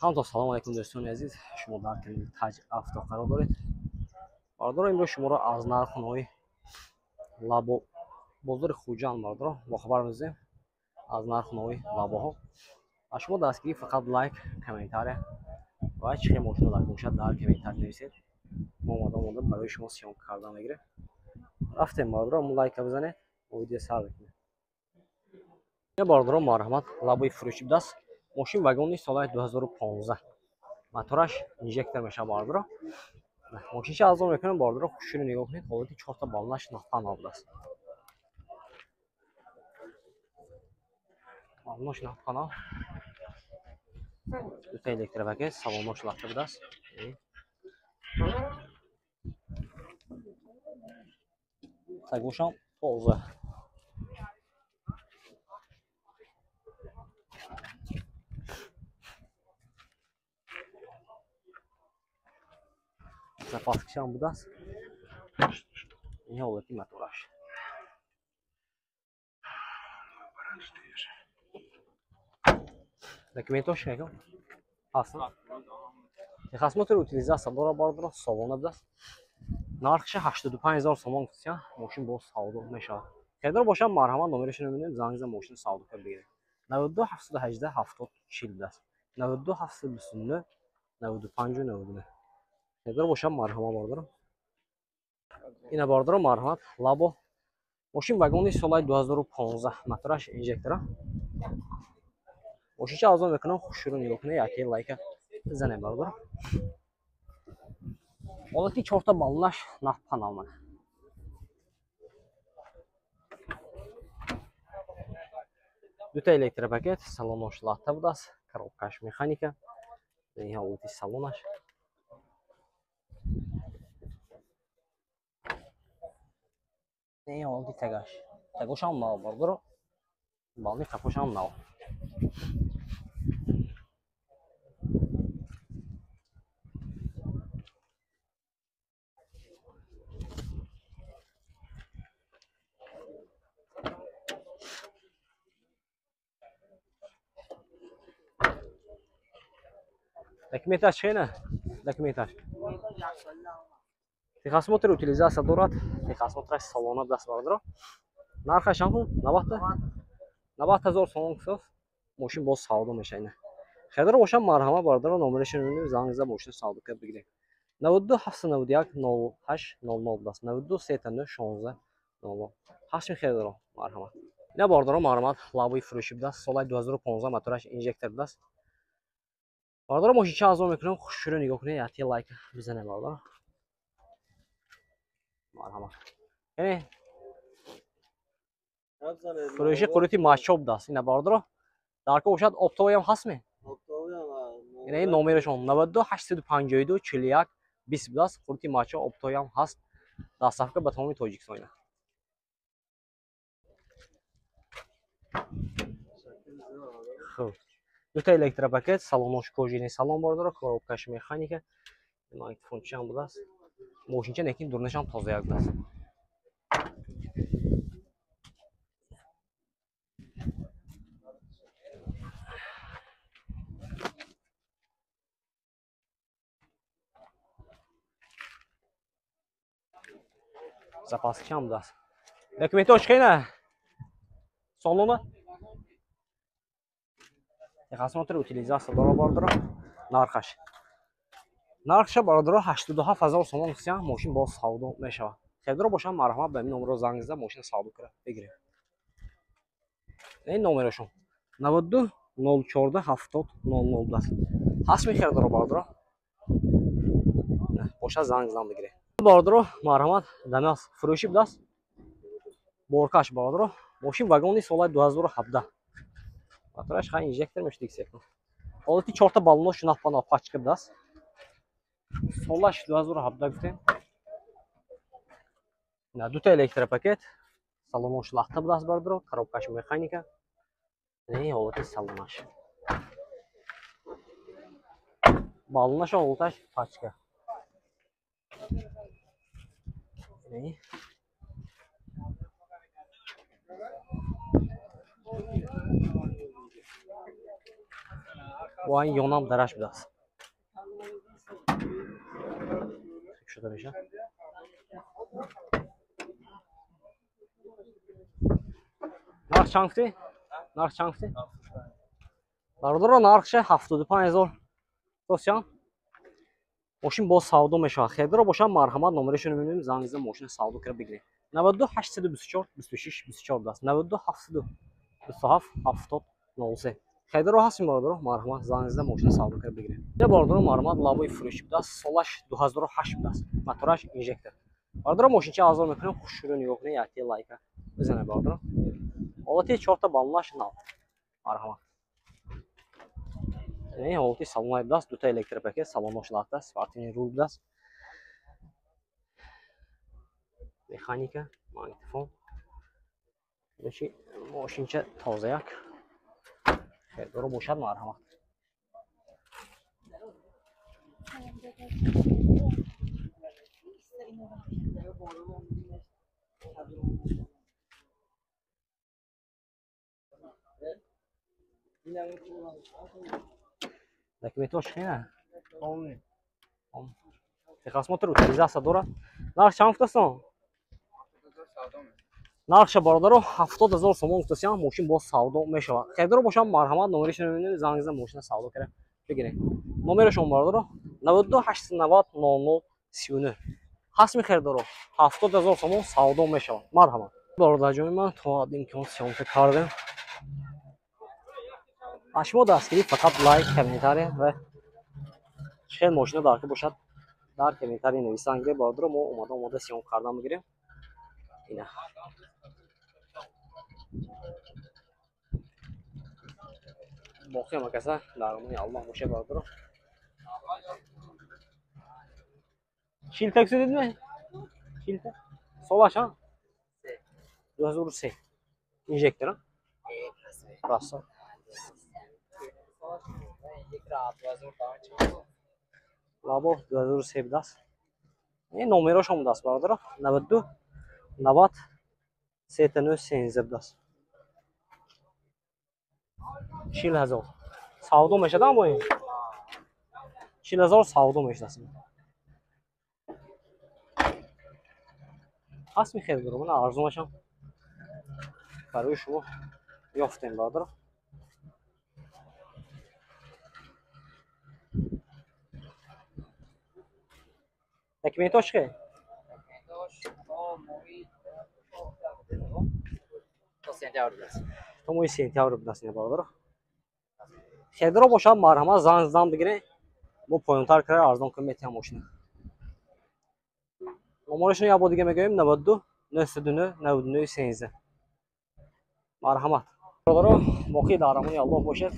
Ҳамто салом алайкум, дӯстони азиз. Шумо дар канали Таҷ Авто қарор доред. Бародаро, имрӯз шуморо аз нархҳои лабо бозори Хуҷанд, бародаро, бохабар мезем аз нархҳои лабоҳо. Аз шумо дастгирӣ фақат лайк, комментария ва чӣ хел мошино дар бошад, дар комментария нависед. Мо омада омода барои шумо съёмка кардан мегирем. Рафтем, бародаро, мо лайка бизанед, мо видео сар мекунем. Бародаро, марҳамат, лабои фурӯшӣ будааст. Мошин вагони солаи 2015. Мотораш инжектор мешавад, бародаро. Мошинча аз он мекунам, бародаро, хушро нигоҳ кунед, ҳолати чорта баллонаш нафана будааст. Баллонош нафана. Дута электропакет, салонош лахта будааст. Тагошам тоза. Запаскашам будааст. Ин ҳолати мотораш. Документош мекун? Ҳастан. Техосмотр, утилизация дора, бародаро, салона будааст. Нархша 85 000 сомон гуфтия, мошин боз савдо мешавад. Харидор бошад, марҳамат, номерашро мебинем, занг зада мошин савдо кард бигиред. 92 718 70 40 будааст. 92 729 95 99. Харидор бошад, марҳамат, бародаро. Ина, бародаро, марҳамат, лабо. Мошин вагони солаи 2015, мотораш инжектора. Мошинча аз он мекунам, хушрӯ нигоҳ кунед, яке лайка бизанед, бародаро. Ҳолати чорта баллонаш нафпана мана. Дута электропакет, салонош латта будааст, коробкаш механика. Ин ҳолати салонаш. Ин ҳолати тагаш. Тагошам нав, бародаро. Баллони қафошам нав. Документаш чена? Документаш. Техосмотр, утилизация дорад. Техосмотраш салона даст, бародаро. Нархаш чанд? 90 000 сомон гуфтааст. Мошин боз савдо мешавад ина. Харидор бошад, марҳамат, бародаро, номерашро мебинем, занг зада мошин савдо кард бигирем. 92 791 98 00 будааст. 92 39 16 00. Ҳастми харидоро, марҳамат. Ина, бародаро, марҳамат, лабои фурӯшӣ будааст. Солаи 2015, мотораш инжектор будааст. Бародаро, мошинча аз он мекунам, хушрӯ нигоҳ кунед, яке лайк бизанед, бародаро. Марҳамат. Яъне фурӯши қурути мачоб будааст. Ина, бародаро, дар ко бошад, оптовоям ҳастме? Ина ин номерашон 92 852 41 20 будааст. Қурути мачо оптовоям ҳаст. Доставка ба тамоми Тоҷикистон ина. Хуб. Дута электропакет, салонош кожаный салон, бародаро, коробкаш механика. Магнитофончиам будааст. Мошинча некин дурнашам тозаяк будааст. Запаскашам будааст. Документош хена? Салона? Техосмотр, утилизация дора, бародаро. Нархаш. Нархша, бародаро, 87 000 сомон гуфтия, мошин боз савдо мешавад. Харидор бошад, марҳамат, ба ин номерро занг зада мошин савдо карда бигиред. Ин номерашон 92 014 70 00 будааст. Ҳастми харидоро, бародаро? Бошад, занг зада бигиред. Бародаро, марҳамат, Дамас фурӯшӣ будааст. Боркаш, бародаро, мошин вагони солаи 2017. Мотораш хай инжектор мешуд иксекун. Ҳолати чорта баллонош нафпана пачка будааст. Солаш 2017 гуфтем. На дута электропакет, салонош лахта будааст, бародаро, коробкаш механика. Ин ҳолати салонаш. Баллонаш ҳолаташ пачка. Бо ин ёнам дараш будааст. Шуда мешавад. Нарх чанд гуфтӣ? Нарх чанд гуфтӣ? Бародаро, нархша 75 000 достян. Мошин боз савдо мешавад. Хелдоро бошад, марҳамат, номерашонро мебинем, занг зада мошина савдо карда бигиред. 92 824 26 24 будааст. 92 727 70 03. Хелдоро ҳастем, бародаро, марҳамат, занг зада мошина савдо карда бигиред. Ина, бародаро, марҳамат, лабои фурӯшӣ будааст. Солаш 2008 будааст. Мотораш инжектор. Бародаро, мошинча азор мекунем, хушрӯ нигоҳ кунед, якте лайка бизанед, бародаро. Ҳолати чорта баллонаш нав. Марҳамат. Ин ҳолати салонай будааст, дута электропакет, салонош лахта, спортивный рул будааст. Механика, магнитофон. Короче, мошинча тозаяк. Хелдоро бошад, марҳамат. Документош хина? Техосмотр, утилизация дорад. Нарх чанд гуфтастон? Нархша, бародаро, 70 000 сомон гуфтасиям, мошин боз савдо мешавад. Хелдоро бошад, марҳамат, номерашро мебинем, занг зада мошина савдо карда бигиред. Номерашон, бародаро, 92 890 00 39. Ҳастми хелдоро, 70 000 сомон савдо мешавад. Марҳамат. Бародарҷони ман, то ҳадди имкон съёмка кардем. Аз шумо дастгирӣ фақат лайк, комментария ва чӣ хел мошина дар ки бошад, дар комментария нависан гиред, бародаро, мо омада омада съёмка кардан мегирем. Ина. Боқӣ ҳама каса дар амони Аллоҳ бошед, бародаро. Чилта гуфтед, чилта? Солаш ҳа? 2003. Инжектор, Раста. Лабо 2003 будааст. Ин номерошон будааст, бародаро. 92 90 39 13 будааст. 40 000 савдо мешавад, бо ин 40 000 савдо мешавад. Ҳаст мехел баро, мана арзонашам барои шумо ёфтем, бародаро. Документош чӣ? То моҳи сентябр будааст, ина, бародаро. Хелдоро бошад, марҳамат, занг задан бигиред. Мо поёнтар карда арзон кунем метиҳам мошина. Номерашро як бор дига мегӯем: 92 909 99 13. Марҳамат. Бародаро, боқӣ дар амони Аллоҳ бошед.